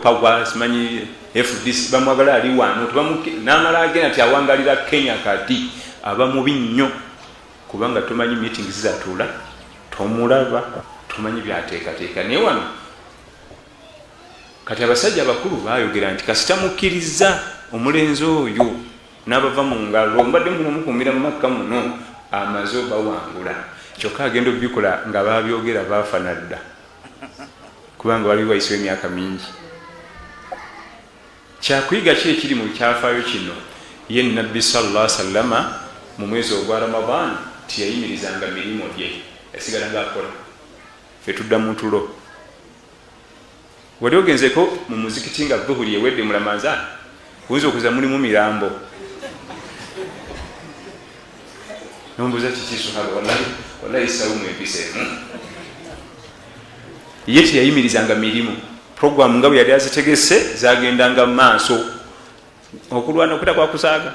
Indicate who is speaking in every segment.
Speaker 1: Power, simanyi FDC, bamwagala ali wano. Namala agenda nti awangalira Kenya. Kati aba mubi nnyo, kubanga tomanyi meeting zizatuula, tomulaba, tomanyi byateekateeka. Naye wano kati abasajja abakulu bayogera nti kasita mukkiriza omulenzi oyo n'abava mu ngalo, mbadde muno mukuumira mu Makka muno, amaze obawangula. Kyokka agenda obikola nga babyogera baafana dda, kubanga wali wayisewo emyaka mingi. Kyakuyiga ki ekiri mu kyafaayo kino? Ye Nabbi sallallahu sallama mu mwezi ogwa Ramadan tiyayimirizanga mirimu gye, yasigala nga akola. Fe tudda mu tulo. Wali ogenzeko mu muzikiti nga dhuhuri ewedde mu Ramanzan? Oyinza okuza mulimu mirambo. Nombuuza kiki, suhaba? Wallahi sawumu empisa emu. Ye teyayimirizanga mirimu, programu nga bwe yali azitegese zagendanga mu maaso. Okulwana okuta kwakusaaga,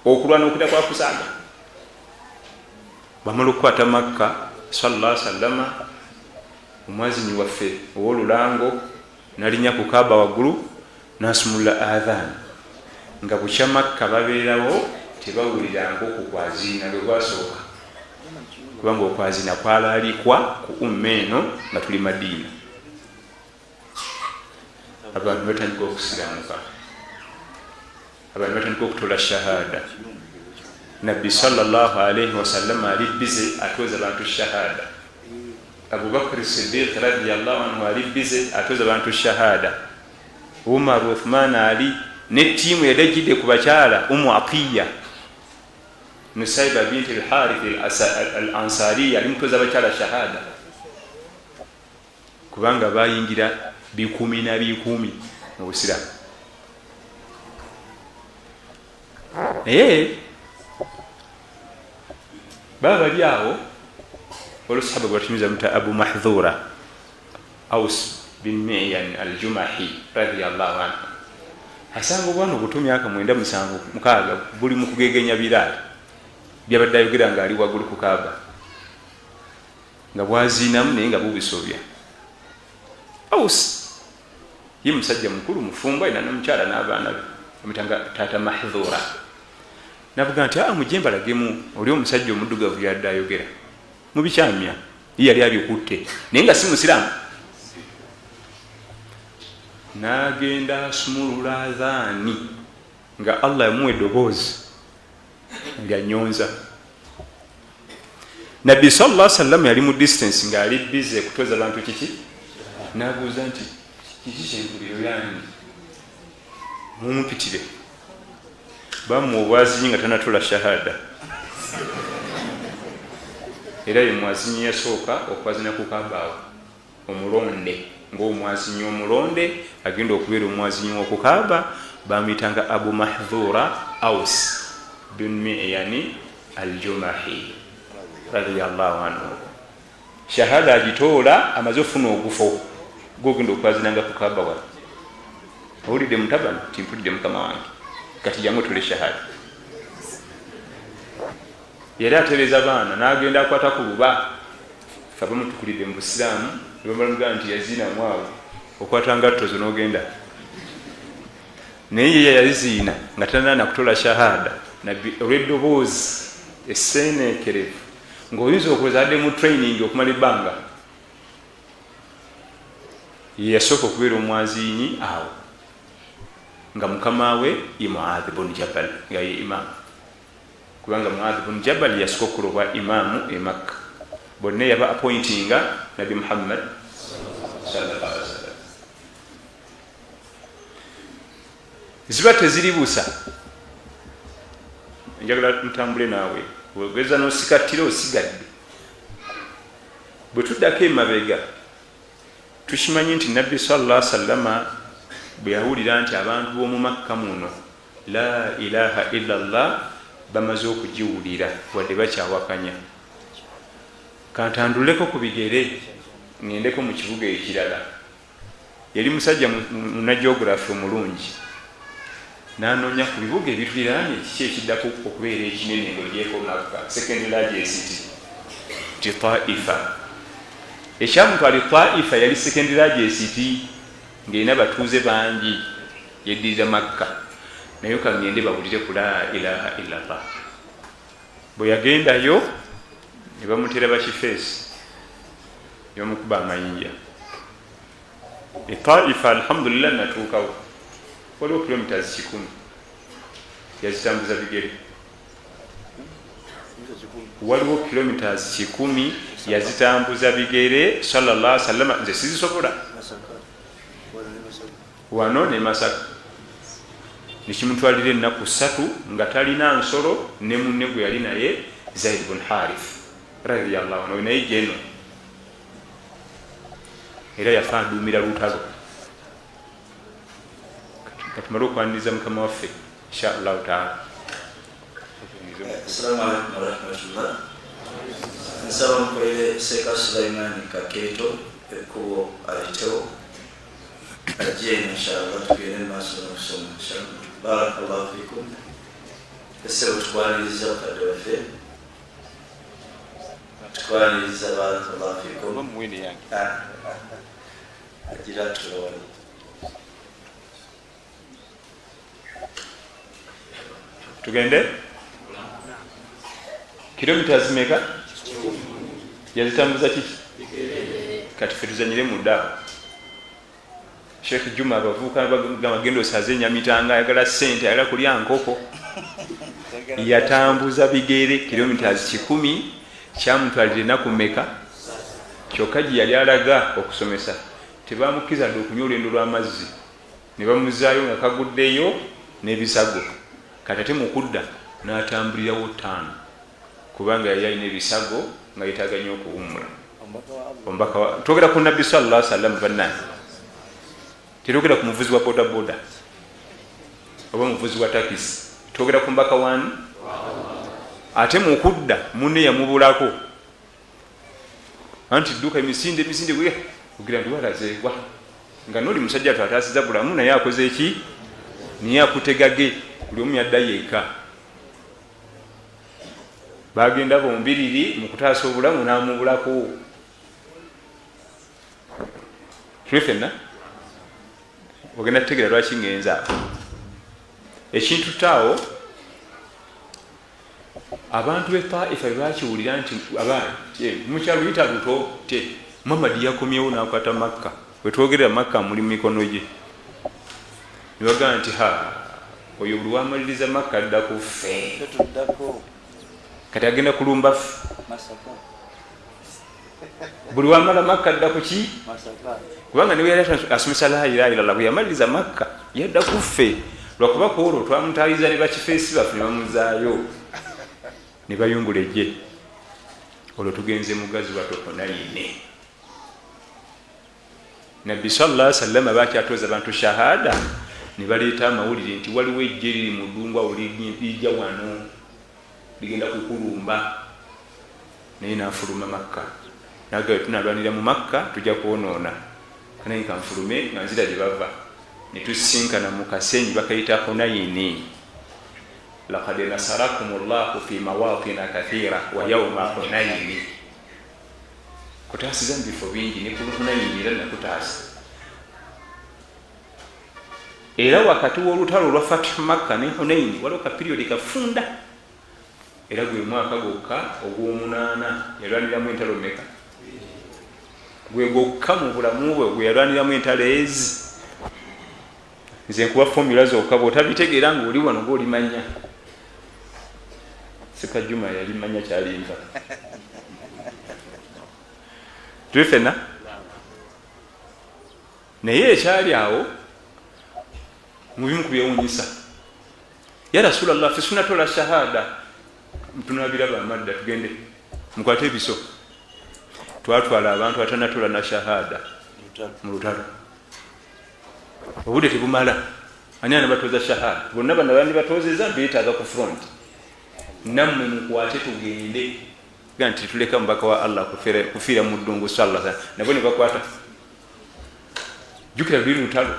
Speaker 1: okulwana okuta kwakusaaga. Bamala okukwata Makka, sallallahu sallama, omwazinyi waffe owolulango nalinya ku Kaaba waggulu, nasumulula adhan. Nga bukya Makka babeerawo tebawuliranga okukwaziina lwe gwasooka, kubanga okwazina kwalaalikwa ku umma eno nga tuli Madiina. Abantu batandika okusiramuka, abantu batandika okutola shahada. Nabbi sallallahu alaihi wasallama ali bize atweza bantu shahada. Abubakari Sidiq radiallahu anhu ali bize atweza bantu shahada. Umar, Uthman ali ne tiimu yali ajjidde ku bakyala, Umu Atiya Nusaiba binti Alharith al Ansariya ali mutweza abakyala shahada, kubanga bayingira bikumi na bikumi mu busiramu. Naye baba bali awo, olusahaba gwe batunyuza muta Abu Mahdhura Aus bin Miyan Aljumahi radiallahu anhu, asanga obwana obuto, myaka 9, 7, 6, buli mu kugegenya Biraali byabadde ayogera nga ali waggulu ku Kaaba, nga bwaziinamu naye nga bubisobya. Aus ye musajja mukulu, mufumbo, alina nomukyala n'abaana be, amutanga Taata Mahdhura. Navuga nti aa, mujje mbalagemu oli omusajja omuddugavu yadde ayogera mubikyamya. Ye yali abikutte naye nga si musiraamu. N'agenda asumulula adhaani nga Allah yamuwa eddoboozi lyanyonza. Nabbi sallallahu sallam yali mu distance ng'ali bize kutoza bantu kiki. N'abuuza nti, "Kiki kyenkuliro yange? Mumumpitire." Bamuwa obwazinyi nga tanatula shahada, era ye mwazinyi yasooka okwazina ku Kabaawo omulonde, ngaomwazinyi omulonde agenda okubeera omwazinyi wokukaaba. Bamuyitanga Abu Mahdhura Aus bin Miyani Aljumahi radiallahu anhu. Shahada agitoola amaze okufuna ogufo gwogenda okwazinanga ku Kaaba. Wa owulidde mutabani? Timpulidde, mukama wange. Kati jangu tule shahada. Yali atereza baana, n'agenda akwata ku luba. Fe abamutukulidde mu busiraamu nebamalamugaa nti yazinamu awo, okwata ngatto zo n'ogenda. Naye ye yaziina nga tanana kutola shahada. Nabbi olw'eddoboozi esseeneekerevu ng'oyinza okuweza adde mu training okumala ebbanga, ye yasooka okubeera omwaziinyi awo, nga mukama we ye Muadhi bun Jabal, nga ye imaamu, kubanga Muadhi bun Jabal yasooka okukola obwa imaamu e Makka. Bonna yaba appointinga Nabbi Muhammad sallallahu alaihi wasallam. Ziba teziri busa. Njagala ntambule naawe, wegeza nosikattira osigadde. Bwe tuddako emabega, tukimanyi nti Nabbi sallallahu sallama bwe yawulira nti abantu b'omu Makka muno la ilaha illa llah bamaze okugiwulira, wadde bakyawakanya, kantanduleko ku bigere ŋŋendeko mu kibuga ekirala. Yali musajja munageography omulungi, nanoonya ku bibuga ebituliraanye kiki ekiddako okubeera ekinene ngaogyeko Makka, second largest, ti Taifa. Ekyamutwala Taifa yali second largest, ng'erina batuuze bangi, yeddirira Makka. Naye kangende bawulire ku la ilaha illallah. Bwe yagendayo ne bamutera bakifeesi ne bamukuba amayinja e Taifa. Alhamdulillah, natuukawo, waliwo kilometers 100 yazitambuza bigere. Waliwo kilometers 100 yazitambuza bigere sallallahu sallama. Nze sizisobola wano ne Masaka. Nekimutwalira ennaku 3 nga talina nsolo, ne munne gwe yali naye Zaid bun Harith radiallahu anhu, naye jeno era yafa aduumira lutalo. Katumale okwaniriza mukama waffe insha allahu taala.
Speaker 2: Assalamu alaikum warahmatullah. Nsaba mukolere Seeka Sulaimani Kakeeto ekkubo ayitewo ajje eno inshallah, tugende mu maaso n'okusoma inshallah. Barakallahu fikum. Essebo, tukwaniriza mukadde waffe, tukwaniriza. Barakallahu fikum. Agira tulowali.
Speaker 1: Tugende. Kilomita zimeka yazitambuza kiki? Kati fe tuzanyire mudaawo. Sheekh Juma, abavubuka bagamba genda osaze enyamitanga, ayagala sente, ayagala kulya nkoko. Yatambuza bigere kilometers 100, kyamutwalira enaku meka? Kyokka gye yali alaga okusomesa tebamukkiriza dde okunywa olwendo lw'amazzi, ne bamuzaayo nga kaguddeyo n'ebisago. Kati ate mukudda n'atambulirawo 5, kubanga yali alina ebisago nga yetaaga nnyo okuwummula. Omubaka, twogera ku Nabbi sallallahu sallam bannange, tetwogera ku muvuzi wa boda boda oba muvuzi wa takisi, twogera ku mbaka wani. Ate mukudda munne yamubulako, anti dduka emisinde emisinde ogira nti walazeewa nga noli musajja twataasiza bulamu, naye akoze eki? Naye akutegage. Buli omu yadda yekka, bagenda bombiriri mu kutaasa obulamu n'amubulako. Tuli fenna ogenda tutegera lwaki ngenza ekintu taawo. Abantu be Taifa bebakiwulira nti mukyalo yita luto te Muhammadi yakomyewo nakwata Makka, wetwogerera Makka muli mumikono gye, nebagamba nti ha, oyo buli wamaliriza Makka adda ku ffe, kati agenda kulumba ffe. Buli wamala Makka adda kuki? Kubanga niwe yali asomesa la ilaha illallah, bwe yamaliriza Makka yadda ku ffe, lwakuba ku olwo twamutaliza ne bakifeesi baffe ne bamuzaayo ne bayungula ejje. Olwo tugenze mu gaziwato Hunayini. Nabbi sallallahu sallama bakyatooza abantu shahada, ne baleeta amawulire nti waliwo ejje liri mu ddungu awo lijja wano ligenda kukulumba. Naye nafuluma Makka, nagamba tunalwanira mu Makka tujja kwonoona, naye kanfulume nga nzira gye bava. Netusisinkana mu kasenyi bakayita Hunayini. Lakad nasarakum llahu fi mawatina kathira wa yauma Hunayini, kutaasiza mu bifo bingi, ne ku Hunayini era nakutaasa. Era wakati w'olutalo olwa Fathu Makka ne Hunayini waliwo ka period kafunda, era gwe mwaka gwokka ogw'omunaana yalwaniramu entalo meka? Gwe gwokka mu bulamu bwe gwe yalwaniramu entalo ezi. Nze nkuwa formula zokka, bw'otabitegeera ngaoli wano gwolimanya. Seka Juma yalimanya kyalimba. Tuli fenna, naye ekyali awo mubimu kubyewunyisa, ya Rasulallah, fe sunatola shahada, tunabiraba amadda, tugende mukwate ebiso. Twatwala abantu atanatola na shahada mu lutalo, obudde tebumala, ani anabatoza shahada? Bonna bana bandi batozeza betaaga ku front, nammwe mukwate tugende. Ga nti tuleka mubaka wa Allah kufiira mu ddungu salla, nabo ne bakwata. Jjukira luli lutalo,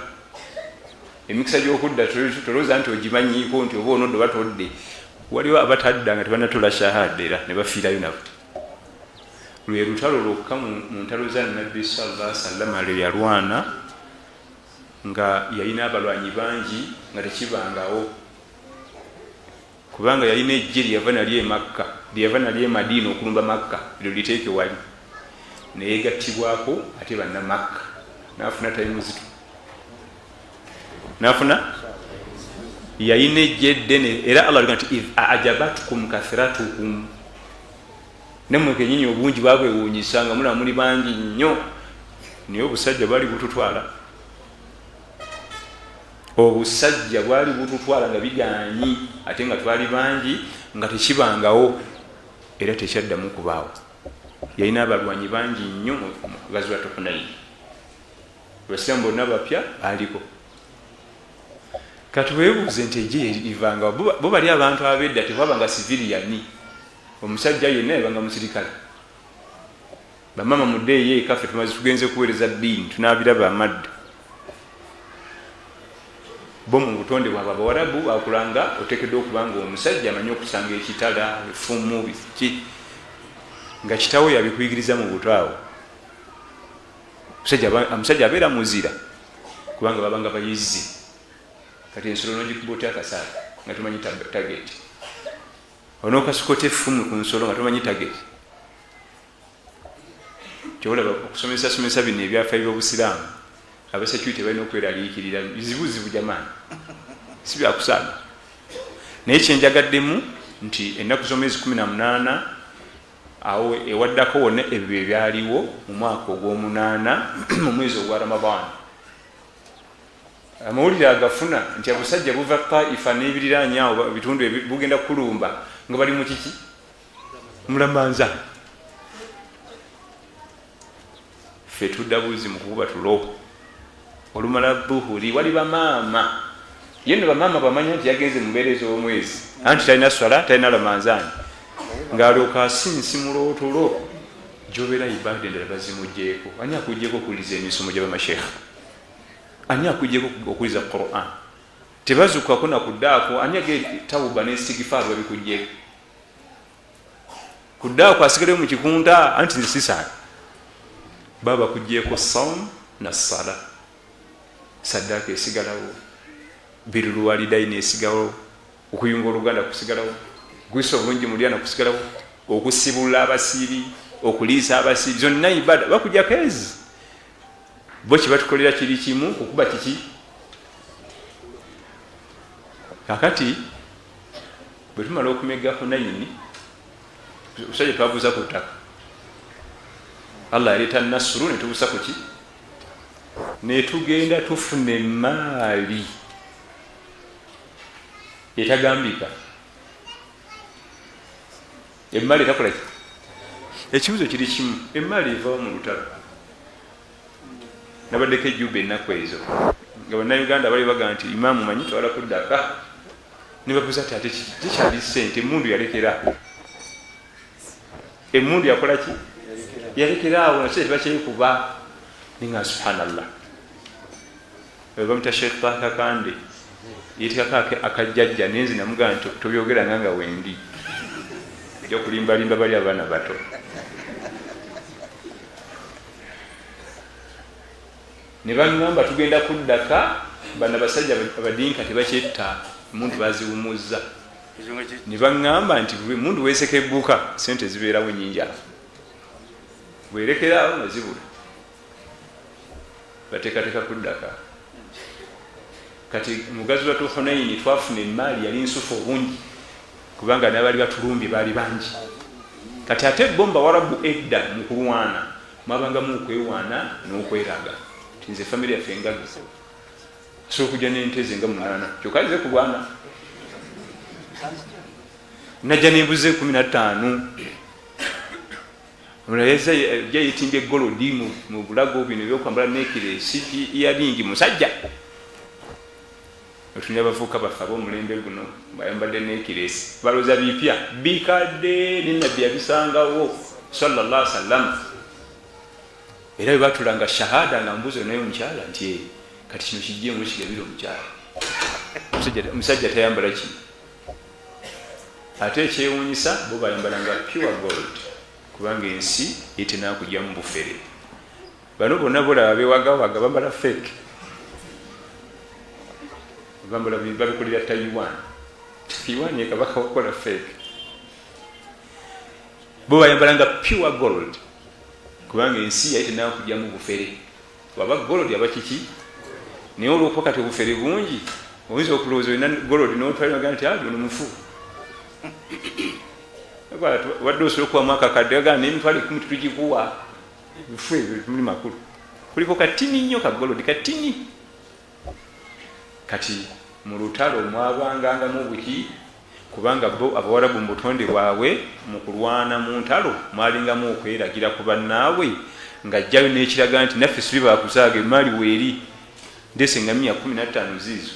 Speaker 1: emikisa gy'okudda tolowooza nti ogimanyiiko nti oba onodde oba todde. Waliwo abatadda nga tebanatola shahada era ne bafiirayo nabo. Lwe lutalo lwokka mu ntalo za Nabbi sallallahu sallama lwe yalwana nga yalina abalwanyi bangi nga tekibangawo, kubanga yalina ejje lyeyava nalyo e Makka, lyeyava nalyo e Madiina okulumba Makka, eryo liteeke wali neyegattibwako ate banna Makka, nafuna taimuzitu nafuna yalina ejje eddene. Era Allah aliga nti idh ajabatkum kathratukum, nammwe kenyini obungi bwabwewuunyisa nga mulaba muli bangi nnyo, naye obusajja bwali bututwala, obusajja bwali bututwala nga biganyi, ate nga twali bangi nga tekibangawo, era tekyaddamu kubaawo. Yalina abalwanyi bangi nnyo mu Gazwatu Hunaini, abasiraamu bonna bapya baaliko. Kati weebuuze nti ejje livangawo? Bo bali abantu abedda tebabanga siviriyani, omusajja yenna yabanga musirikale. Bamama muddeeyo eka, ffe tumaze tugenze kuweereza ddiini, tunaabiraba amadda. Bo mu butonde bwabwe Abawarabu bakulanga oteekeddwa okuba nga omusajja amanyi okusanga ekitala, effumu, biki, nga kitawo yabikuyigiriza mu buto. Awo omusajja abeera muzira kubanga babanga bayizi. Kati ensolo nogikuba otya akasaala nga tomanyi target? Onookasuka otya effumu ku nsolo nga tomanyi target? Kyolaba okusomesa somesa bino ebyafa byobusiraamu, abasecurity balina okweraliikirira, bizibuzibu jamaani, si byakusaaga. Naye kyenjagaddemu nti ennaku z'omwezi 18 awo ewaddako wonna ebyo bye byaliwo mu mwaka ogw'omunaana mu mwezi ogwa Ramadan. Amawulire agafuna nti abusajja buva Taifa n'ebiriraanye awo bitundu bugenda kulumba nga bali mu kiki mulamanza. Ffe tudda buzi mu kukuba tulo olumala dhuhuri, wali bamaama ye nno bamaama bamanya nti yagenze mu mbeera ez'omwezi, anti talina swala, talina lamanzaani, ng'alyoka asinsimula otulo gyobeera. Ibada endala bazimugyeko. Ani akugyeko okuwuliza emisomo gy'abamasheekha? Ani akugyeko okuwuliza Quran? Tebazukako nakuddaako. Ani age tawuba n'estigifaaru babikugyeko kuddaako? Asigaleyo mu kikunta anti nze sisaala. Baba bakugyeko saum na sala, saddaaka esigalawo, biruluwalidaini esigalawo, okuyunga oluganda kusigalawo, gwisa obulungi mulyana kusigalawo, okusibula abasiibi, okuliisa abasiibi, zonna ibada bakujjako ezi. Bo kyebatukolera kiri kimu kukuba kiki. Kakati bwe tumala okumega Hunayini, obusajja twabuuza ku ttaka, Allah yaleeta nasuru netubusa kuki, netugenda tufuna emaali etagambika, emaali etakola ki. Ekibuzo kiri kimu, emaali evawo mu lutalo? Nabaddeko ejjuba ennaku ezo nga Bannayuganda bali baga nti imaamu manyi twala kuddaka, nebabuuza ti ate kikyali sente, emundu yalekera, emundu yakola ki, yalekeraawo nakyo tebakyekuba. Ninga subhanallah, bamuta Sheikh Takakande yetekako akajjajja nenze namugaa nti tobyogeranga nga wendi ojja kulimbalimba bali abaana bato. Ne baŋŋamba tugenda kuddaka, bano abasajja abadinka tebakyetta, emundu baziwumuzza. Ne baŋŋamba nti mundu weeseka ebbuka, sente zibeerawo nyingi awo, bwerekeraawo nga zibula, bateekateeka kuddaka. Kati mugazi wa Hunaini twafuna emaali yali nsufu obungi, kubanga n'abaali batulumbye baali bangi. Kati ate bo mbawarabu edda mu kulwana mwabangamu okwewaana n'okweraga nti nze famire yaffe engaga, asobola okujja n'ente ze nga 8, kyokka ze kulwana najja nembuzi 15. Omulala yajja yetimbye golodi mu bulago, bino ebyokwambala, nekiresi yalingi musajja. Otunya abavubuka baffe ab'omulembe guno bayambadde nekiresi, balowooza bipya, bikadde, nenabbi yabisangawo sallallahu sallam. Era bwe batulanga shahada nga mbuzi naye omukyala nti kati kino kijjemu kigabire omukyala. Omusajja tayambala kino. Ate ekyewuunyisa bo bayambalanga pure gold. Kubanga ensi yetenakujjamu bufere. Bano bonna bolaba bewagawaga bambala fake, bambala babikolera Taiwan. Taiwan yekabaka wakola fake. Bo bayambalanga pure gold, kubanga ensi yali tenakujjamu bufere. Waba gold aba kiki? Naye olwokuba kati obufere bungi, oyinza okulowooza olina gold notwalga nti ono mufu. Wadde osobola okuwamu akakadde aga nemitwalo 10 tetugikuwa, bifu ebyo muli makulu. Kuliko katini nnyo ka gold katini. Kati mu lutalo mwabangangamu obuki, kubanga bo Abawarabu mu butonde bwabwe mu kulwana mu ntalo mwalingamu okweragira ku bannaabwe, ng'ajjayo n'ekiraga nti naffe sibi bakusaaga, emaali weeri ndeese ngamiya 15 ziizo.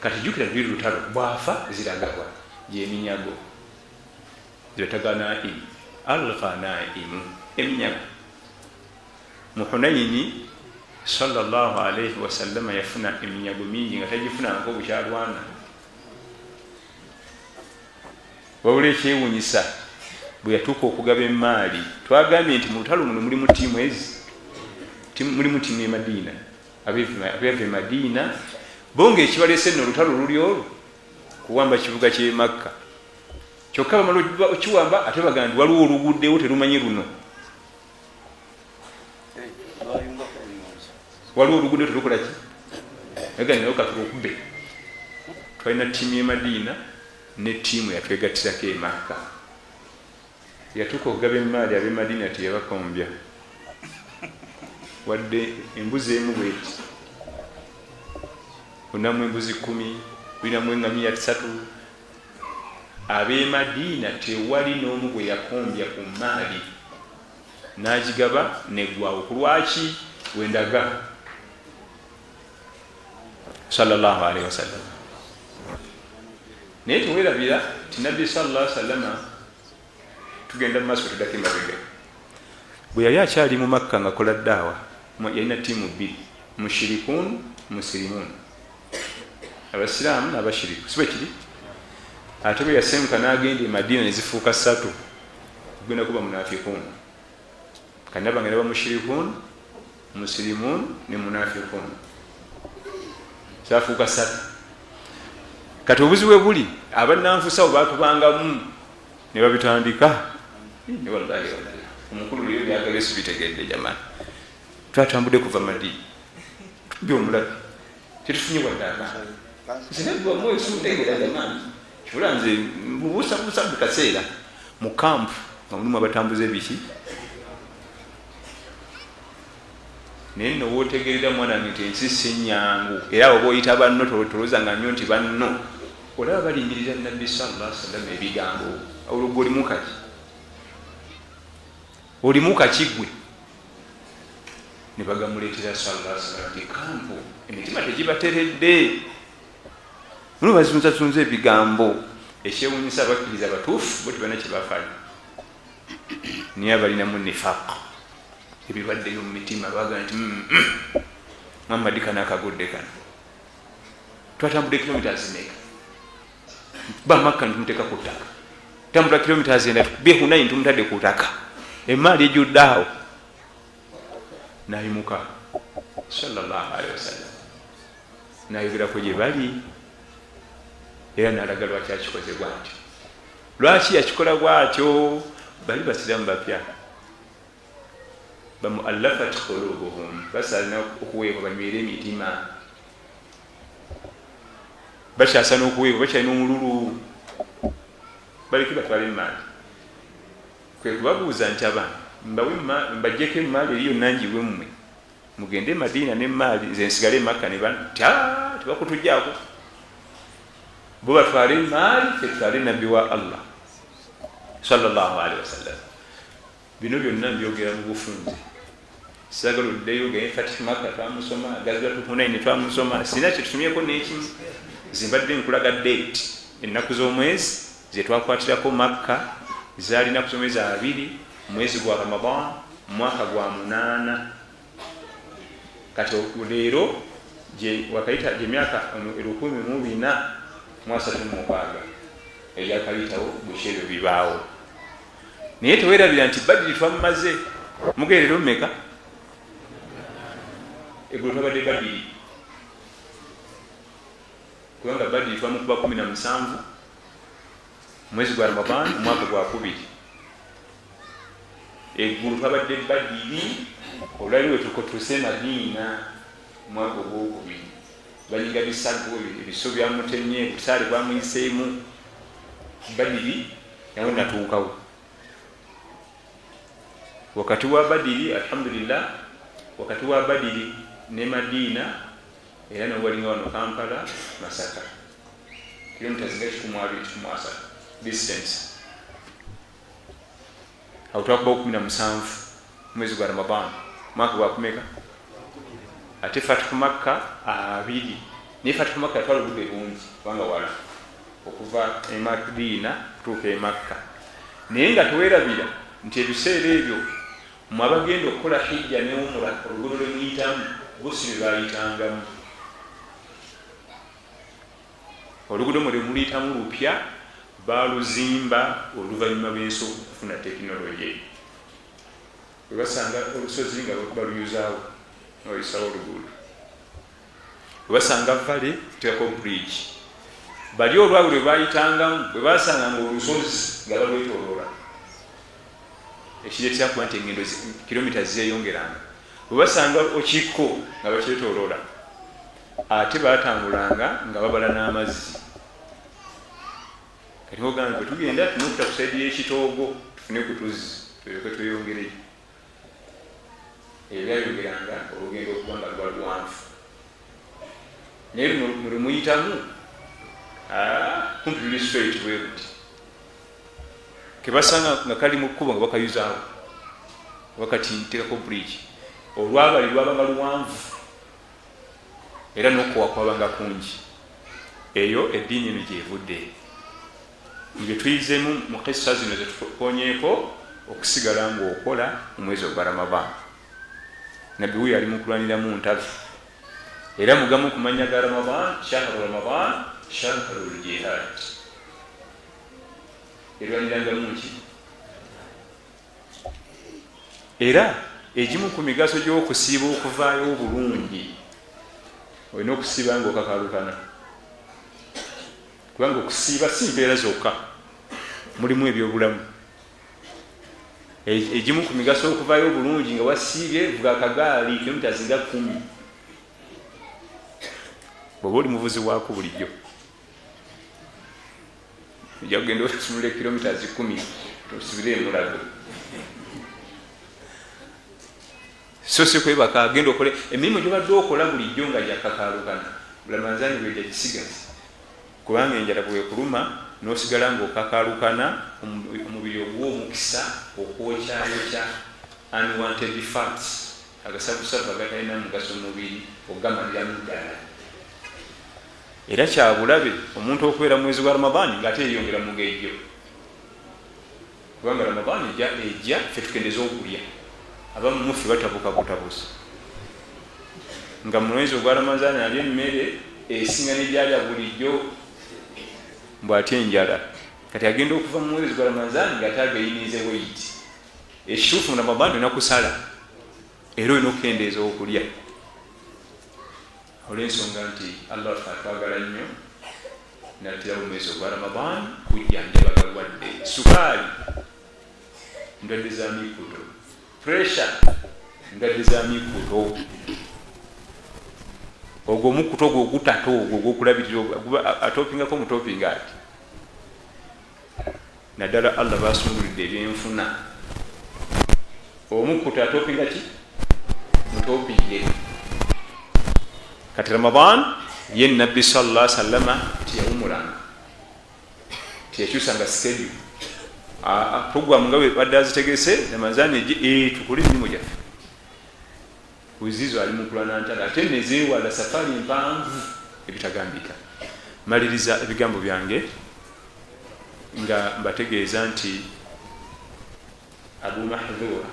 Speaker 1: Kati jjukira luli lutalo, bwafa ziragabwa gyeminyago zibataganaim alghanaimu eminyago. Mu Hunayini sallallahu alaihi wasallama yafuna eminyago mingi nga tagifunangako bukyalwana. Wabula ekyewunyisa, bwe yatuuka okugaba emaali, twagambye nti mu lutalo muno mulimu tiimu ezi, mulimu tiimu e Madiina, abeeva e Madiina bo nga ekibaleese nno olutalo luli olwo kuwamba kibuga ky'e Makka. Kyokka bamala okiwamba ate bagamba nti waliwo oluguddewo terumanyi luno, waliwo oluguddewo terukola ki, naye katulukube. Twalina tiimu y'e Madiina ne tiimu yatwegattirako e Makka. Yatuuka okugaba emaali ab'e Madiina teyabakombya wadde embuzi emu bweti. Olinamu embuzi 10, olinamu eŋŋamiya 3. Ab'e Madiina tewali n'omu gwe yakombya ku maali, n'agigaba neggwawo. Ku lwaki? Wendaga sallallahu alaihi wasallam. Naye tewerabira ti Nabbi sallallahu alaihi wasallama, tugenda mu maaso tuddako emabega, bwe yali akyali mu Makka nga kola ddaawa, yalina tiimu bbiri, mushirikun, musirimun, abasiraamu n'abashiriku, si bwe kiri? Ate bwe yasenguka n'agenda e Madiina ne zifuuka ssatu, kugenda kuba munafikun. Kanabanga naba mushirikun, musirimun ne munafikun, zafuuka ssatu. Kati obuzibu bwe buli, abannanfusawo batubangamu ne babitandika. Wallahi omukulu leero byagala esi bitegedde. Jamani, twatambudde kuva Madiina, tubye omulabe, tetufunye wadde akaana. Nze simutegeera jamani, kibula nze mbubuusabuusa buli kaseera. Mu kampu nga mulimu abatambuza ebiki, naye nno wootegerera mwana wange nti ensi si nyangu. Era abo boyita banno, tolowozanga nnyo nti banno. Olaba balinyirira Nabbi sallallahu alaihi wasallam ebigambo, olwo gwe olimu kaki? Olimu kaki gwe? Ne bagamuleetera sallallahu alaihi wasallam nti kampu emitima tegibateredde, muno bazunzazunza ebigambo. Ekyewunyisa, abakkiriza abatuufu bo tebalina kyebafaayo, naye abalinamu nifaq, ebirwadde byo mu mitima, bagaa nti Muhammadi kano akagudde kano, twatambudde kilometers meka bamakka nitumuteeka ku ttaka, tambula kilometers enda tukubye Hunayi nitumutadde ku ttaka, emaali ejjudde awo. Nayimuka sallallahu alaihi wasallam nayogerako gye bali, era nalaga lwaki akikoze bwatyo, lwaki yakikola bwatyo. Bali basiramu bapya, bamuallafat qulubuhum, basalina okuweebwa banywere emitima, bakyasana okuweebwa, bakyalina omululu, baleke batwale emaali. Kwe kubabuuza nti abaana mbajjeko emaali eri yonna ngiwe mmwe, mugende e Madiina nemaali, nze nsigale emakka? Ne tebakutujjaako, bo batwale emaali, fe tutwale nabbi wa Allah sallallahu alaihi wasallam. Bino byonna mbyogera mu bufunze, sagala oddeyo gaye. Fatih Makka twamusoma, Gazwatu Hunaini twamusoma, sina kyetusomyeko nekimu. Zimbadde nkulaga date, ennaku z'omwezi zetwakwatirako Makka zaali naku z'omwezi 20 mwezi gwa Ramadan mwaka gwa 8. Kati leero wakayita gyemyaka 1436 egyakayitawo bukyebyo bibaawo. Naye tewerabira nti Badiri twamumaze mugerero mmeka? Eggulo twabadde Badiri, kubanga Badiri twamukuba 17 mwezi gwa Ramadan, omwaka gwa 2. Eggulo twabadde Badiri, olwali wetukotuse Madiina omwaka ogwokubiri. Balinga bisago, ebiso byamutemye, busaale bwamuyiseemu. Badiri nawe natuukawo wakati wa Badiri, alhamdulillah, wakati wa Badiri ne Madiina era nawe walinga wano Kampala Masaka, kilomita zinga 120, 130 distance. Awo twakubawo 17 mwezi gwa Ramadan, mwaka gwa kumeka? Ate Fatihu Makka 20. Naye Fatihu Makka yatwala obudde bungi, kubanga wala okuva e Madiina kutuuka e Makka. Naye nga tewerabira nti ebiseera ebyo mwe abagenda okukola hijja ne umura, oluguudo lwe muyitamu bo si lwe bayitangamu. Oluguudo mwe lwemuluyitamu lupya, baluzimba oluvannyuma lw'ensi okufuna tekinologi. Bwe basanga olusozi nga baluyuzaawo, nga bayisawo oluguudo. Bwe basanga valley, tuteekako bridge. Bali olwabwe lwe bayitangamu, bwe basanganga olusozi nga balwetoloola, ekireetera kuba nti engendo kilomita zeyongeranga. Bwe basanga okikko nga bakyetoloola. Ate batambulanga nga babala n'amazzi. Kati ogamba bwe tugenda tulina okuta ku side y'ekitoogo tufune ku tuzzi tulyoke tweyongereyo. Ebyo byayongeranga olugendo okuba nga luba luwanvu. Naye luno mwe muyitamu kumpi luli straight bwe luti. Kebasanga nga kali mu kkubo nga bakayuzaawo, bakati nteekako bridge. Olwabali lwabanga luwanvu era n'okuwa kwabanga kungi. Eyo eddiini eno gyevudde nge tuyizemu mu kissa zino zetukonyeeko okusigala ng'okola mu mwezi ogwa Ramadan. Nabbi wuyo ali mu kulwaniramu ntalo, era mugamu ku mannya ga Ramadan, shahru Ramadan shahru ljihad, erwanirangamu nki. Era egimu ku migaso gy'okusiiba okuvaayo obulungi, olina okusiiba nga okakalukana, kubanga okusiiba si mpeera zokka, mulimu ebyobulamu. Egimu ku migaso okuvaayo obulungi nga wasiibye, vuga akagaali kilomita zinga 10 bw'oba oli muvuzi waako bulijjo. Ojja kugenda otunula kilomita 10 tosibire emulago, so si kwebaka. Genda okole emirimu gyobadde okola bulijjo nga gyakakalukana. Bulamanzani bwejja gisigazi, kubanga enjala bwekuluma nosigala nga okakalukana, omubiri oguwa omukisa okwokyayokya unwanted fats, agasavusavu agatalina mugaso mubiri, ogamaliramu ddala. Era kyabulabe omuntu okubeera mu mwezi gwa Ramadaani ngaate yeyongera mugejjo, kubanga Ramadaani ejja ffe tukendeza okulya. Abamu muffe batabuka butabusi nga mu mwezi ogwa Ramadaani alya emmere esinga negyalya bulijjo, mbw atya enjala. Kati agenda okuva mu mwezi gwa Ramadaani ngaate ageyinize weight. Ekituufu, mu Ramadaani olina kusala era olina okukendeeza okulya, olw'ensonga nti Allah waffe atwagala nnyo, nattirawo omwezi ogwa Ramadan kujjanjaba balwadde. Sukaali ndwadde za mikuto, pressure ndwadde za mikuto. Ogwo omukuto ogwo ogutata, ogwo ogwokulabirira, atopingako mutopinga ati naddala Allah basungulidde ebyenfuna. Omukuto atopinga ki mutopinge. Kati Ramadan ye Nabbi salla sallama tiyawumulanga, tiyakyusanga schedule, program nga badde azitegese. Ramazani ejje tukole emirimu gyaffe. Uzizo ali mukulwana ntalo, ate nezeewala safaari empanvu ebitagambika. Maliriza ebigambo byange nga mbategeeza nti Abu Mahdhura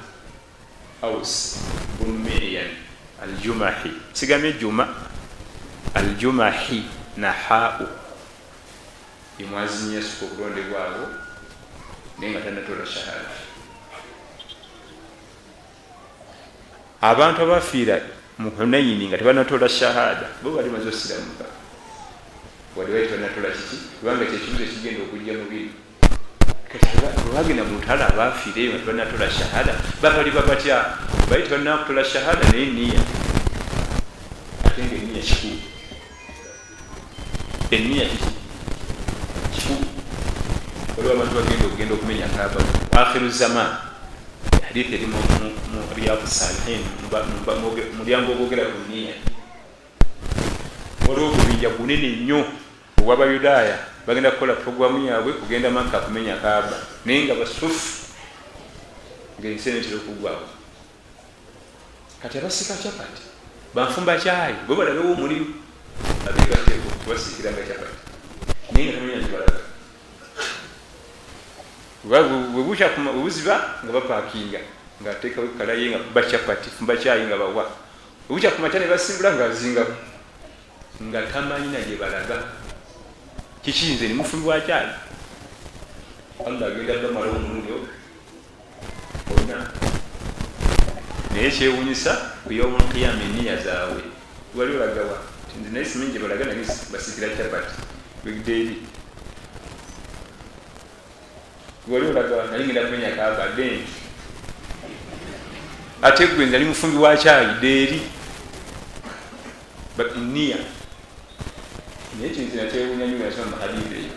Speaker 1: Aus bun Miyan Aljumahi, sigambye Juma, Aljumahi nahau imwazinyi yasuka okulondebwawo, naye nga tanatola shahada. Abantu abafiira mu Hunaini nga tebanatola shahada bo bali maze osiramuka, wadde bali tebanatola kiki, kubanga kyekibuzo ekigenda okujja mu bino. Kati bwebagenda mu lutalo abafiira eyo nga tebanatola shahada babaliba batya? Bali tebanakutola shahada naye niya, ate nga eniya kikulu. Eniya kiki? Kikulu. Waliwo abantu bagenda okugenda okumenya Kaaba akhiru zaman. Hadithi eri mu Riyadu Salihin, mulyango ogwogera ku niya. Waliwo ogubinja gunene nnyo ogw'Abayudaaya bagenda kukola programu yaabwe kugenda Makka kumenya Kaaba, naye nga basufu ngaensi enetera okugwawo. Kati abasika chapati banfumba kyayi bo balabewo omulimu abegatteko kubasiikiranga chapati, naye nga tamanya nti balaga webuziba nga bapakinga nga ateekawo ekkalaye nga kuba chapati fumba kyayi nga bawa obukya kumakya ne basimbula nga azingako nga tamanyi na gye balaga. Kiki? Nze ni mufumbi wa kyayi, Allah agenda bamalawo omulundi bonna. Naye kyewunyisa ku yawmul qiyama eniya zaabwe wali olagawa nze naye simanyi gye balaga, naye basiikira chapati wegidde eri wali olagawa, naye ngenda kumenya Kaaba denti. Ate gwe nali mufumbi wa kyayi deeri niya. Naye kintu nakyewunya nyo nasoma hadithi eyo,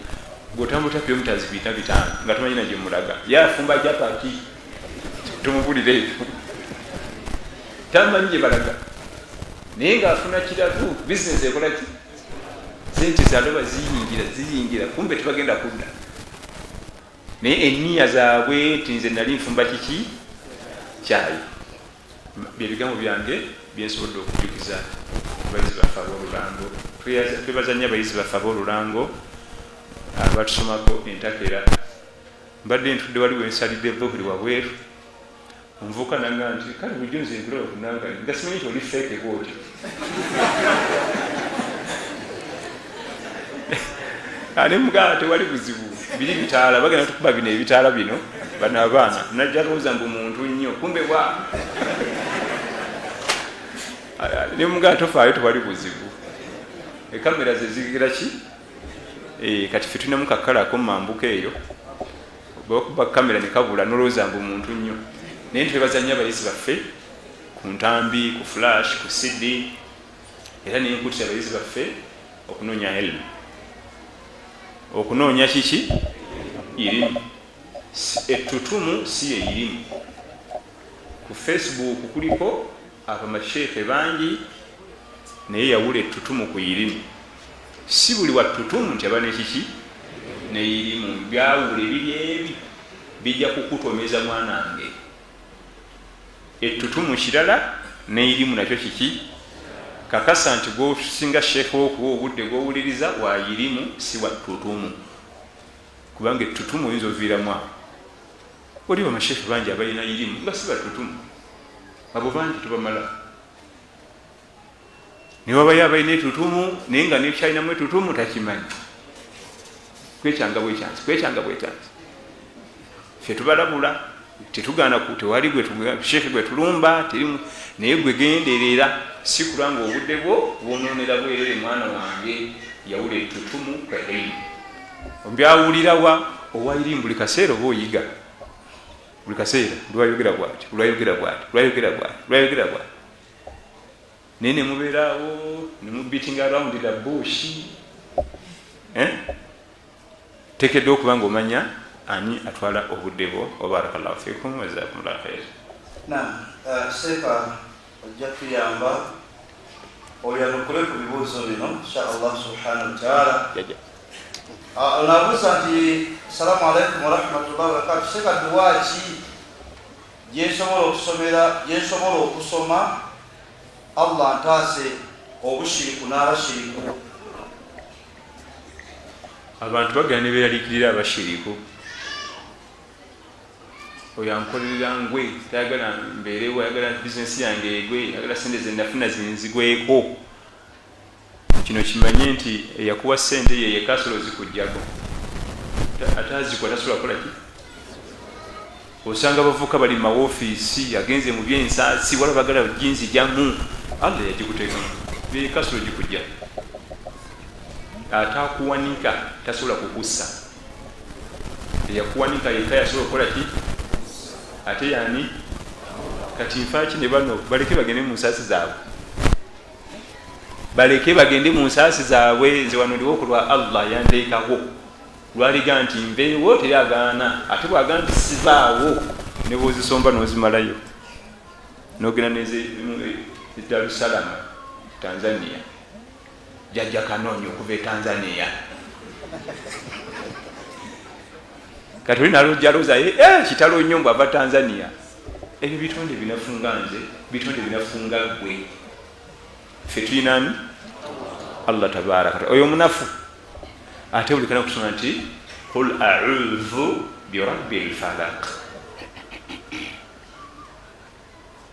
Speaker 1: bwotambula kilomita 500 nga tomanyi na gyemulaga, yafumba japati tumubulire ebyo tamanyi gye balaga, naye ngaafuna kiragu bizinesi ekola ki, sente zaloba ziyingira ziyingira, kumbe tebagenda kudda. Naye eniya zaabwe ti nze nali nfumba kiki kyayi. Byebigambo byange byensobodde okujjukiza abayizi baffe ab'olulango. Twebaza nnyo abayizi baffe ab'olulango abatusomako entakera. Mbadde ntudde wali wensalidde dhuhuri wabweru, omuvubuka nanga nti kale bulijjo nze nkulaba kunangali nga simanyi nti oli fake bwotyo. Ate mugamba tewali buzibu, biri bitaala bagenda tukuba bino ebitaala bino bano abaana najja lowooza mbu muntu nnyo, kumbe wa ne mugamba tofaayo tewali buzibu, ekamera ze zigira ki. Kati ffe tulinamu kakalako mumambuka eyo bakuba kamera nekabula nolowooza mbu muntu nnyo. Naye twebaza nnyo abayizi baffe ku ntambi, ku flash, ku CD, era nenkutira abayizi baffe okunoonya elimu, okunoonya kiki irimu. Ettutumu si ye irimu. Ku Facebook kuliko abamasheekhe bangi, naye yawula ettutumu ku irimu. Si buli wa ttutumu nti aba nekiki neirimu. Byawula ebiri ebi bijja kukutomeza mwanange. Ettutumu kirala neirimu nakyo kiki. Kakasa nti gwosinga sheekhe wokuwa obudde gwowuliriza wa irimu, si wa ttutumu, kubanga ettutumu oyinza oviiramu awo. Waliwo amasheekhe bangi abalina irimu nga si battutumu, abo bangi tubamala. Naye wabayo abalina etutumu naye nga nekyalinamu etutumu takimanyi, kwekyanga bwekyansi, kwekyanga bwekyansi. Ffe tubalabula, tetugaana, tewali sheekhe gwe tulumba, naye gwe genderera, si kulwa nga obudde bwo bwononera bwerere. Mwana wange, yawula ettutumu ku ilimu. Mbyawulirawa owa irimu buli kaseera oba oyiga buli kaseera, lwayogera bwati, lwayogera bwati, lwayogera bwati, lwayogera bwati, naye nemubeeraawo nemubeating around the bush. Tekeddwa okuba nga omanya ani atwala obudde bwo. Wabarakallahu fikum wajazakumullahu khair.
Speaker 2: Naam, seeka ojja tuyamba oyanukule ku bibuuzo bino insha Allah subhanahu wataala. Onabuuza nti assalamu alaikum warahmatullahi wabarakatu, seeka duwa ki gyensobola okusomera, gyensobola okusoma Allah ntaase obushiriku n'abashiriku?
Speaker 1: Abantu bagenda ne beeralikirira abashiriku. Oyo ankolerera ngwe, tayagala mbeerewo, ayagala bizinesi yange egwe, ayagala sente zenafuna zinzigweko. Kino kimanye nti eyakuwa sente ye yekka asobola ozikugjako, ate azikuwa tasobola kukola ki. Osanga abavubuka bali mumawofiisi, agenze mu byensaasi, wala bagala ginzijamu. Allah yagikuteekamu, bekasolo gikujja. Ate akuwanika tasobola kukussa, eyakuwanika yekka yasobola okukola ki? Ate yani? Kati nfaaki ne bano? Baleke bagende mu nsaasi zaabwe, baleke bagende mu nsaasi zaabwe. Nze wano ndiwo ku lwa Allah, yanteekawo. Lwaliga nti nveewo, teri agaana. Ate bwagaa nti sivaawo, ne bwozisomba n'ozimalayo nogenda neze Darusalama Tanzania, jajja kanoonya okuva e Tanzania. Kati oli nalojaloza, kitalo nnyo mbw ava Tanzania. Ebyo bitonde binafunga nze, bitonde binafunga gwe. Ffe tulinani? Allah tabaraka. Oyo omunafu ate buli kana kusoma nti qul audhu birabbi lfalaq.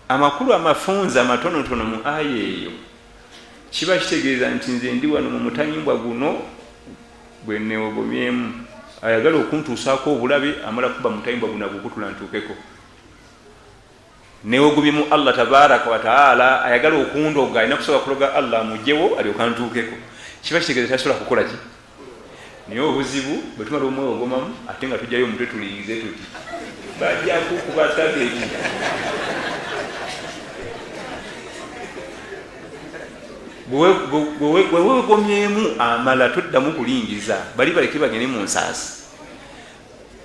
Speaker 1: Amakulu amafunza amatonotono mu aya eyo kiba kitegeeza nti nze ndi wano mu mutayimbwa guno gwe newogomyemu, ayagala okuntuusaako obulabe amala kuba mutayimbwa guno agukutula ntuukeko. Newogomye mu Allah tabaraka wataala, ayagala okundoga alina kusobola kuloga Allah amugyewo alyoka ntuukeko. Kiba kitegeeza tasobola kukola ki? Naye obuzibu bwe tumala omwewogomamu, ate nga tujjayo omutwe tulingize tuti bajjaku kuba tageti. Bwe wewegomyemu amala toddamu kulingiza, bali baleke bagende mu nsaasi.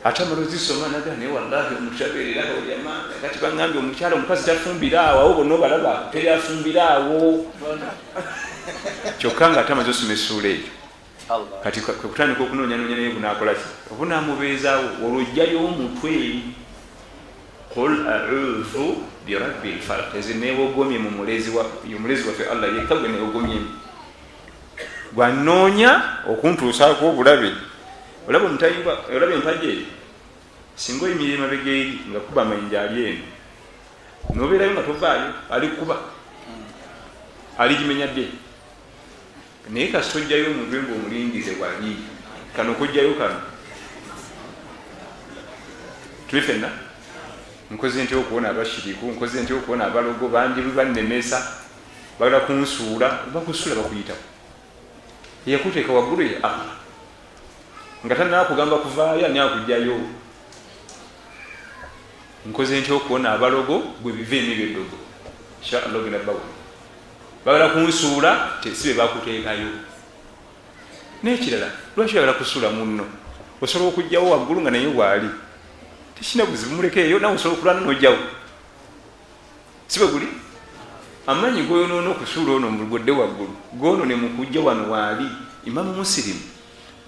Speaker 1: Ate amala ozisoma naga, naye wallahi omuntu tabeerera kati baŋambye omukyala omukazi tafumbira awo, awo bonna obalaba teri afumbira awo, kyokka nga ate amaze osoma essuula eyo. Kati kwekutandika okunoonyanoonya, naye bunakolaki? Obunamubeezaawo. Olwo ojjayo omutwe, qul audhu birabbi lfalaq. Eze newogomye mu mulezi waffe Allah yekka gwe newogomyemu, gwanoonya okuntuusaako obulabe. Olaba omutayimba, olaba empagi eyo, singa oyimirira emabega eri nga kuba amayinja ali eno, nobeerayo nga tovaayo, ali kuba aligimenya dde. Naye kasita ojjayo omutwe nga omulingize wali kano kojjayo kano, tuli fenna. Nkoze ntya okuwona abashiriku? Nkoze ntya okuwona abalogo? Bangi bannemesa, bagala kunsuula. Bakusuula, bakuyitako. Eyakuteeka waggulu ye Allah, nga tanakugamba kuvaayo, ani akugjayo? Nkoze ntya okuwona abalogo? Gwe biveemu ebyeddogo, inshallah ogenda bawona. Bagala kunsuula, si be bakuteekayo. Nekirala, lwaki oyagala kusuula munno? Osobola okugjawo waggulu nga naye waali tekina buzibu, mulekeeyo. Nawe osobola okulwana nojjawo, si bwe guli? Amaanyi goyonoona okusuula ono godde waggulu, goono ne mukujja wano waali. Imamu Musilimu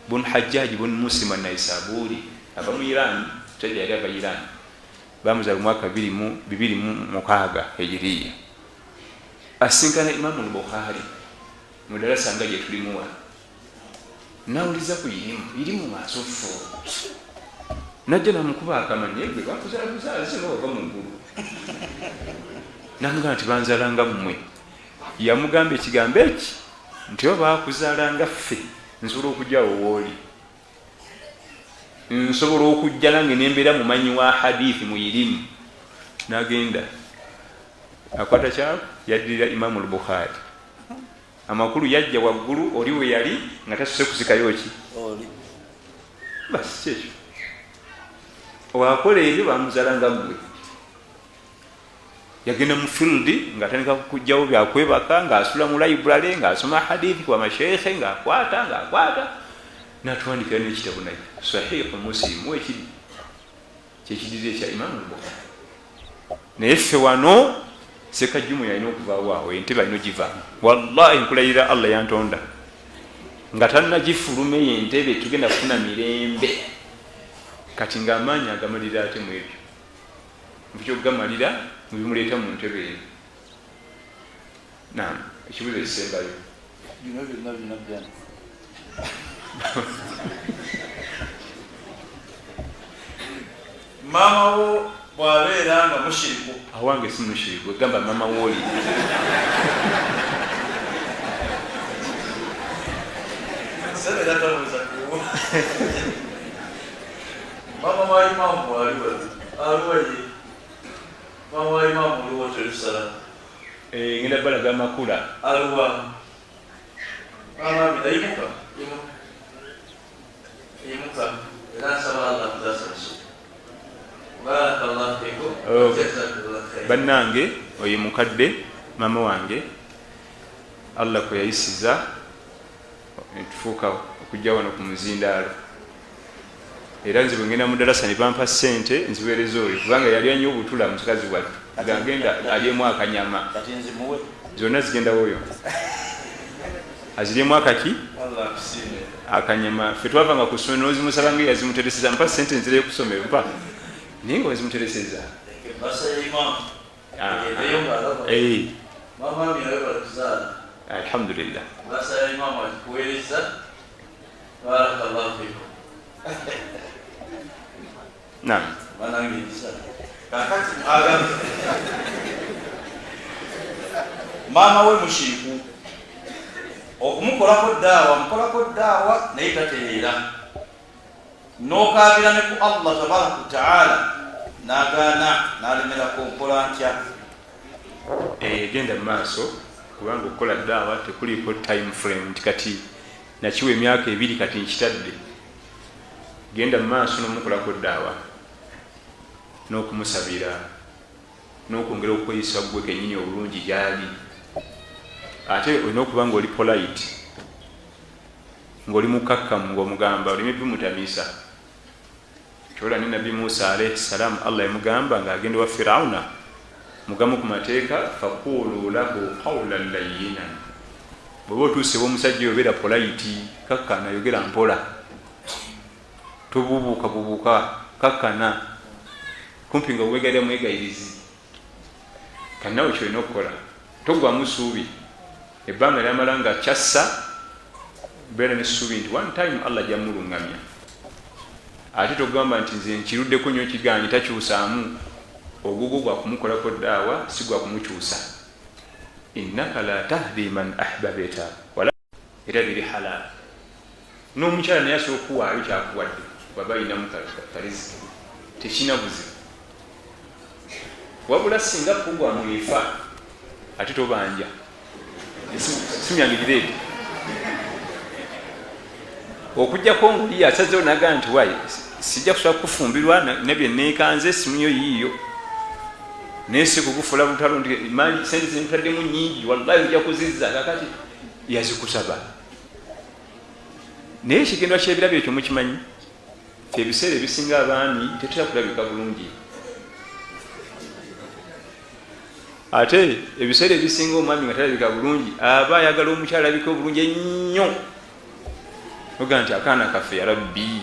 Speaker 1: bun Hajjaji bun Muslimu Anaisaburi ava mu Iran, musajja yali ava Iran, bamuzala omwaka 226 hijiriya. Asinkana Imamu Lbukhari mudalasa nga gyetulimuwa, nawuliza ku irimu irimu masufu, najja namukuba akamanyi, gwe bakuzala buzaazi nga wava mu ggulu? Namugamba nti banzalanga mmwe. Yamugamba ekigambo eki nti oba bakuzalanga ffe, nsobola okujjawo wooli, nsobola okujja nange nembeera mumanyi wa hadithi mu irimu. Nagenda akwata kyaku, yaddirira Imamu Lbukhari. Amakulu yajja waggulu oli we yali nga tasuse kuzikayo ki, basi kyekyo. Wakola ebyo bamuzala nga ggwe. Yagenda mu field ngaatandika kujjawo byakwebaka, ngaasula mu library, ngaasoma hadithi kwa masheikhe, ngaakwata ngaakwata, natwandikira nekitabo naye Sahihu Muslim wekiri, kyekidirira ekya Imamu Lbukhari. Naye ffe wano Sekajumu yalina okuvaawo awo, entebe alina ogivaamu. Wallahi nkulayirira Allah yantonda, nga tanagifuluma eyo entebe tugenda kufuna mirembe. Kati ngaamaanyi agamalira ate mu ebyo mukyokugamalira mubimuleeta mu ntebe eno. Nam ekibuzo ekisembayo.
Speaker 2: Bino byonna bina byana. Maama wo bw'abeera nga mushiriku?
Speaker 1: Awange si mushiriku, egamba mama wooli.
Speaker 2: Sebe tabuuza. Maama wa imamu bw'ali wali. Aluwa ye mama wa Imamu oluwa telusala.
Speaker 1: Ngenda balaga amakula.
Speaker 2: Aluwa mama Amina, yimuka, yimuka, yimuka. Era nsaba Allah akutasasire. Barakallahu fikum.
Speaker 1: Oh.
Speaker 2: Jazakallahu khair.
Speaker 1: Bannange, oyo mukadde maama wange Allah kwe yayisiza netufuuka okujja wano ku muzindaalo. Era nze bwengenda mu darasa ne bampa ssente, nziweereza oyo, kubanga yali nnyo obutula mukazi wattu, gagenda alyemu akanyama.
Speaker 2: Kati nzimuwe.
Speaker 1: Zonna zigendawo, oyo aziryemu akaki.
Speaker 2: Allah akusiime.
Speaker 1: Akanyama. Ffe twavanga ku ssomero nozimusaba nga yazimutereseza, mpa sente nzireyo kusomero, mpa, naye nga wazimutereseza.
Speaker 2: Ebasa ya Imamu
Speaker 1: Ah.
Speaker 2: egendeyo ng'alaba. Mama Amina, webale kuzaala.
Speaker 1: Alhamdulillah.
Speaker 2: Ebasa ya Imamu agikuweereza. Barakallahu fikum.
Speaker 1: Nam.
Speaker 2: Banange empisa. Kakati agamba maama we mushiiku, okumukolako daawa, mukolako daawa naye tatereera, n'okaabira ne ku Allah tabaraka wataala n'agaana n'alemerako. Nkola ntya?
Speaker 1: Genda mu maaso, kubanga okukola daawa tekuliiko time frame nti kati nakiwa emyaka 2, kati nkitadde. Genda mu maaso n'omukolako daawa n'okumusabira n'okwongera okweyisa gwe kenyini obulungi gyali. Ate olina okuba nga oli polite, ng'oli mukakkamu, ng'omugamba oleme bimutamisa. Kyola ne Nabbi Musa alaihi salam, Allah yamugamba ng'agenda wa Firawuna, mugamu ku mateeka, faqulu lahu qawlan layinan. Bweba otuusewa omusajja oyo, obeera polite, kakkana, yogera mpola, tobubuuka bubuuka, kakkana, kumpi nga wegalira mwegayirizi. Kanawe kyolina okukola, togwamu suubi. Ebbanga lyamala nga kyassa, beera nessuubi nti one time Allah jamuluŋŋamya. Ate togamba nti nze nkiruddeko nnyo, kiganye, takyusaamu. Ogugwo gwakumukolako daawa, si gwakumukyusa. Innaka la tahdi man ahbabta wala. Era biri halal n'omukyala naye asobola okuwaayo kyakuwadde bwaba ayinamu kariziki, tekina buzibu. Wabula singa pugwamu efa, ate tobanja. Simu yange gireete. Okugjako ngaoli asazewo nagaa nti wayi, sijja kusobola kufumbirwa nabye nekanze, simu yo yiiyo, naye si kugufuula lutalo nti mali sente zintaddemu nyingi, wallahi ojja kuzizza. Kakati yazikusaba, naye ekigendwa kyebirabo ekyo mukimanyi ti ebiseera ebisinga abaami tetera kulabika bulungi. Ate ebiseera ebisinga omwami nga talabika bulungi, aba ayagala omukyala alabika obulungi ennyo, oga nti akaana kaffe, yarabbi.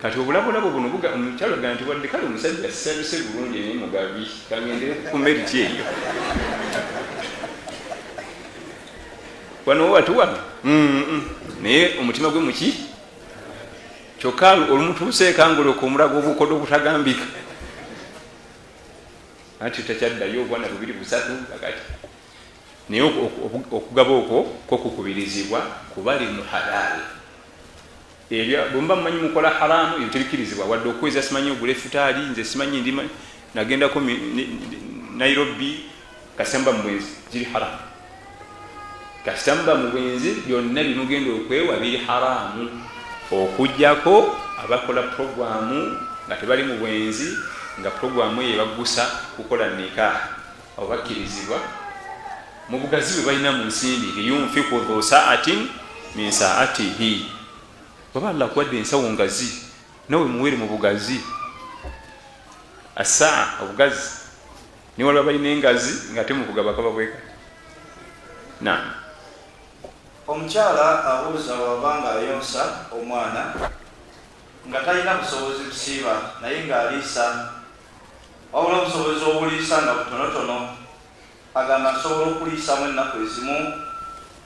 Speaker 1: Kati obulabolabo buno, omukyala ga nti wadde kale omusajja sirabise bulungi, naye mugabi, kagendere ku merit eyo. Wano wati wano naye omutima gwe muki? Kyokka olumutuuseeko angoloka omulaga obukodo obutagambika, anti takyaddayo obwana bubiri busatu. Kakati naye okugaba okwo kwo kukubirizibwa kubali mu halal. Ebyo bwemuba mumanyi mukola haramu, ebyo tebikirizibwa. Wadde okweza simanyi ogula efutaali, nze simanyi ndi nagendako Nairobi, kasita muba mu bwenzi ziri haramu. Kasita muba mu bwenzi, byonna bimugenda okwewa biri haramu, okugjako abakola programu nga tebali mu bwenzi, nga programu eyo ebagusa kukola nikah, abo bakkirizibwa mu bugazi bwe balina mu nsimbi. Liyunfiku dhu saatin min saatihi. Bwaba Allah akuwadde ensawo ngazi, nawe muwere mu bugazi, asaa obugazi. Niye waliwo balina engazi nga ate mukugaba kaba bweka nam.
Speaker 2: Omukyala abuuza, waba nga ayonsa omwana nga talina busobozi busiiba, naye ng'aliisa, wabula obusobozi obuliisa nga butonotono, agamba nsobola okuliisamu ennaku ezimu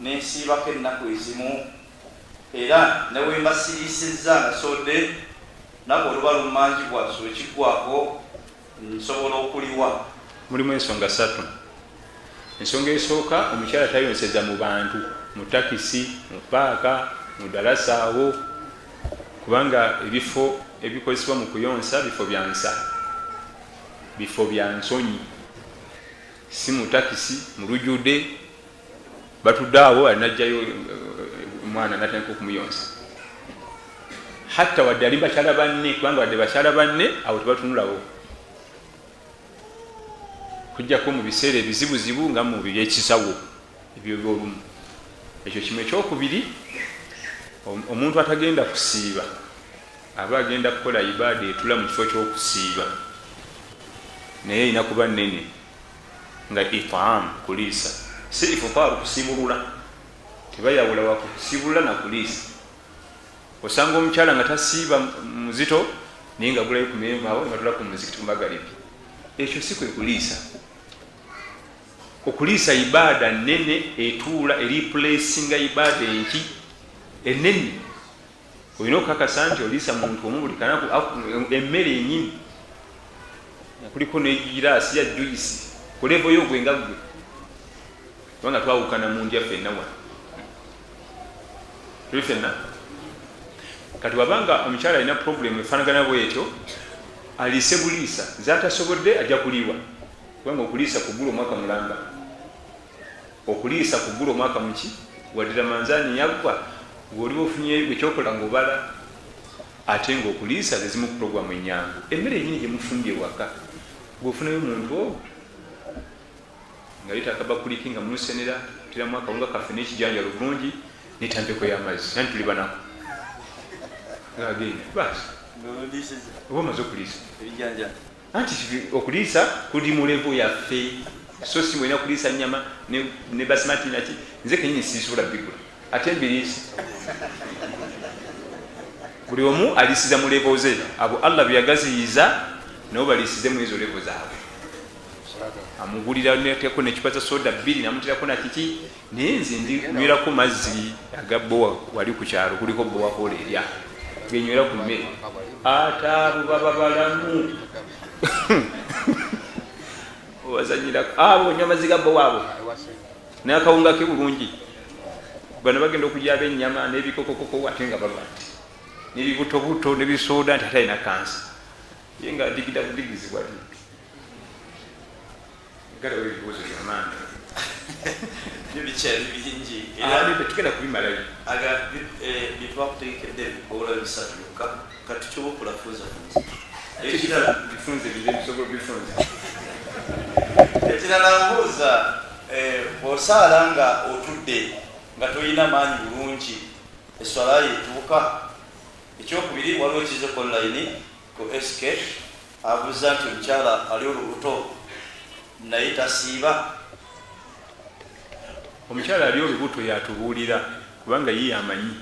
Speaker 2: nensiibako ennaku ezimu, era ne wemba siriisizza nga sodde naku oluba lummanjibwa, so ekiggwako nsobola okuliwa?
Speaker 1: Mulimu ensonga ssatu. Ensonga esooka, omukyala tayonseza mu bantu, mu takisi, mu paaka, mu dalasa awo, kubanga ebifo Ebikozesebwa mu kuyonsa bifo bya nsa, bifo bya nsonyi, si mu takisi mu lujjudde batudde awo, alinajjayo omwana natandika okumuyonsa, hatta wadde ali bakyala banne, kubanga wadde bakyala banne awo tebatunulawo, kujjako mu biseera ebizibuzibu nga mu byekisawo ebyo byolumu. Ekyo kimu. Ekyokubiri, omuntu atagenda kusiiba aba agenda kukola ibaada etula mu kifo ky'okusiiba, naye erina kuba nene nga itaam, kuliisa, si ifutaaru, kusiibulula. Tebayawula wakusiibulula nakuliisa. Osanga omukyala nga tasiiba muzito, naye nga agulayo ku menvu awo nebatula ku muzikiti ku magaribi. Ekyo si kwe kuliisa. Okuliisa ibaada nene etuula eripulesinga ibaada enki enene. Olina okukakasa nti oliisa muntu omu buli kanaku emmere enyini, kuliko negiraasi ya juyisi kulevoyo gwe nga gwe, kubanga twawukana mu ndya ffenna wano tuli ffenna. Kati wabanga omukyala alina problemu efaanagana bwetyo, aliise buliisa, zatasobodde ajja kuliwa, kubanga okuliisa kugula omwaka mulamba, okuliisa kugula omwaka muki. Wadde Ramanzaani yaggwa, gweoliba ofunye ekyokola ngaobala, ate nga okuliisa zezimu ku puroguramu enyangu. Emmere yenyini gyemufumbye waka, gweofunayo omuntu owo nga leeta akabakuliki nga munsenera, teramu akawunga kaffe n'ekijanjalo bulungi netampeko y'amazzi, nani tuli banako ngagenda basi, oba omaze okuliisa. Anti okuliisa kuli mu levo yaffe, so si mwena kuliisa nyama ne basimati naki. Nze kenyini sisobola bigula, ate mbiriisa. Buli omu aliisiza mu levo ze. Abo Allah byeyagaziyiza nabo baliisize mu ezo levo zaabwe. Amugulira neteko necupa za soda bbiri, namuterako nakiki, naye nze ndinywerako mazzi aga bowa. Wali ku kyalo kuliko bowa hola erya genywera ku mmere, ate abo baba balamu obazanyirako. Abo onywa amazzi ga bowa, abo nakawunga ke bulungi. Bano bagenda okujaba ennyama n'ebikokokoko, ate nga balwadde, n'ebibutobuto n'ebisooda, nti ate alina kansa, ye nga adigida budigizi bwali. Galawo ebibuuzo byamaanyi.
Speaker 2: Byo bikyali bingi.
Speaker 1: Tugenda kubimalayo.
Speaker 2: Byetwakutegekedde ebikoola bisatu byokka, kati kyoba okola funza funza. Ekirala,
Speaker 1: Bifunze bize bisobola bifunze.
Speaker 2: Ekirala mbuuza, bw'osaala nga otudde nga toyina maanyi bulungi, eswala yetuuka? Ekyokubiri, waliwo ekize ku online ku SK, abuuza nti omukyala ali olubuto naye tasiiba?
Speaker 1: Omukyala ali olubuto yatubuulira, kubanga ye yamanyi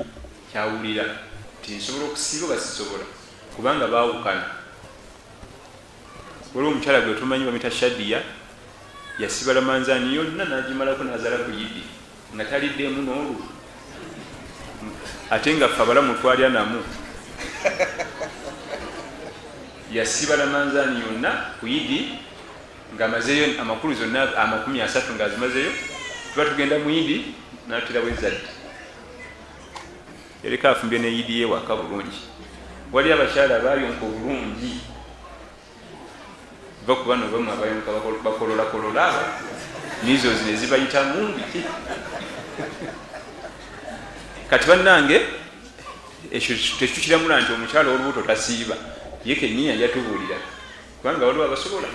Speaker 1: kyawulira nti nsobola okusiiba oba sisobola, kubanga baawukana. Waliwo omukyala gwe tumanyi bamita Shadiya, yasiba Ramanzaani yonna nagimalako, nazala ku Yidi nga taliddemu n'olu, ate nga ffe abalamu twalya namu. Yasiba Ramanzaani yonna, ku Yidi ng'amazeeyo amakulu zonna 30 ng'azimazeeyo, tuba tugenda mu Yidi naterawo ezadde, yareka afumbye ne Yidi ye waka bulungi. Wali abakyala bayonka obulungi, va ku bano bamu abayonka bakololakolola, measles nezibayitamu biki. Kati bannange, ekyo tetukiramula nti omukyala olubuto tasiiba. Ye kenyini ajja tubuulira, kubanga waliwo abasobola,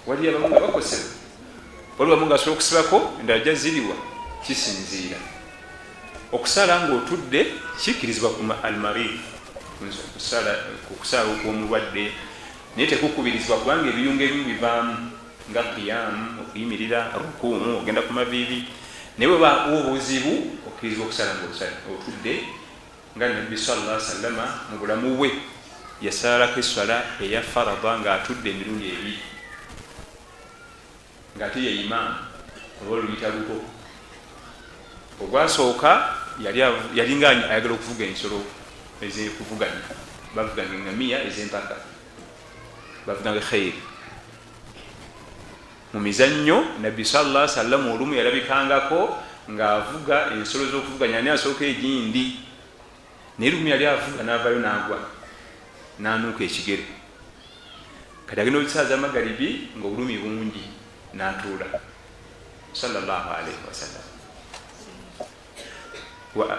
Speaker 1: wali abamu nga bakosebwa, waliwo abamu nga asobola okusibako, endala jja ziriwa kisinziira. Okusala ngaotudde kikkirizibwa ku almarid, okusaala okw'omulwadde, naye tekukubirizibwa, kubanga ebiyungo ebimu bivaamu nga qiyamu, okuyimirira, rukumu, ogenda ku maviivi. Naye bweba obuzibu, okkirizibwa okusala nga otudde, nga Nabbi salla sallama mu bulamu bwe yasalako eswala eya farada ng'atudde emirundi ebiri, ng'ate ye imaamu, oba oluyita luto. Ogwasooka yalinga ayagala okuvuga ensolo ezekuvuganya, bavuganga eŋamiya ez'empaka, bavuganga khairi mu mizannyo. Nabbi salla sallamu olumu yalabikangako ng'avuga ensolo z'okuvuganya, ani asooka egindi, naye lumu yali avuga n'avayo n'agwa. Nanuuka ekigere. Kati agenda okisaaza magaribi nga obulumi bungi, natuula, sallallahu alaihi wasallam.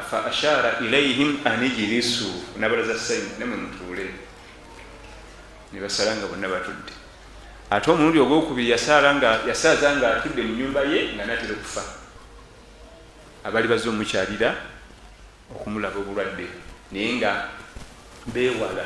Speaker 1: Fa ashara ilaihim anijilisu, nabalaza saini, namwe mutuule. Nebasala nga bonna batudde. Ate omulundi ogwokubiri yasaaza nga atudde mu nyumba ye nga natera okufa. Abaali bazze omukyalira okumulaba obulwadde, naye nga bewala.